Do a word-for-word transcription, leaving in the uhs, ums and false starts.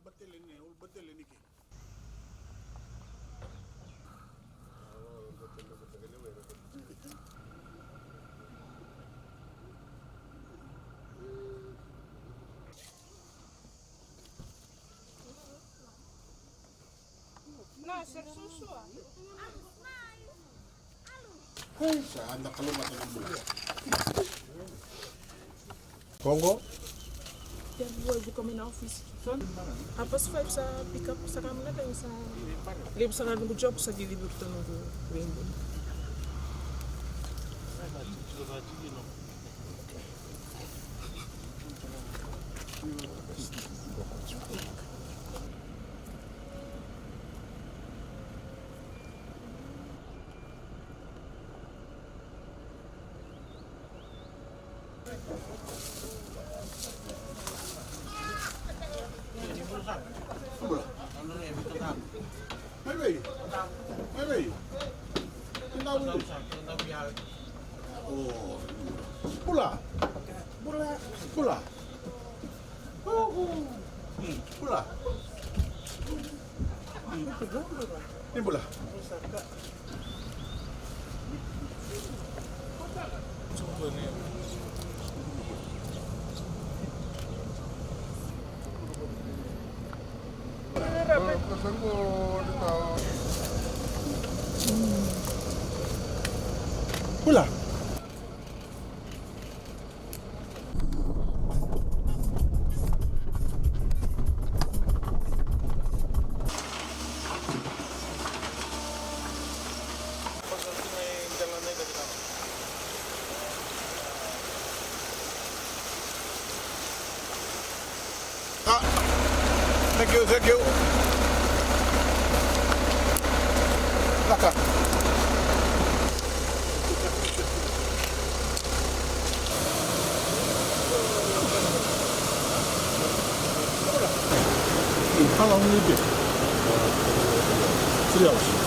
Batele ni, ul batele ni ke. Na, ser susua. Ai, sa anda kalougata na bula. Kongo. Ia, vua e vuka mai na office. Half past five sa pick up, sa ka mai na time sa levu sara noqu job, sa cicivi iratou noqu waibu. Mai vei? Mai vei? Tinau vei? O. Bula. Bula. Bula. Bula. Ni bula. Bula. Ah, thank you, thank you. Laka. How long will it be? Three hours.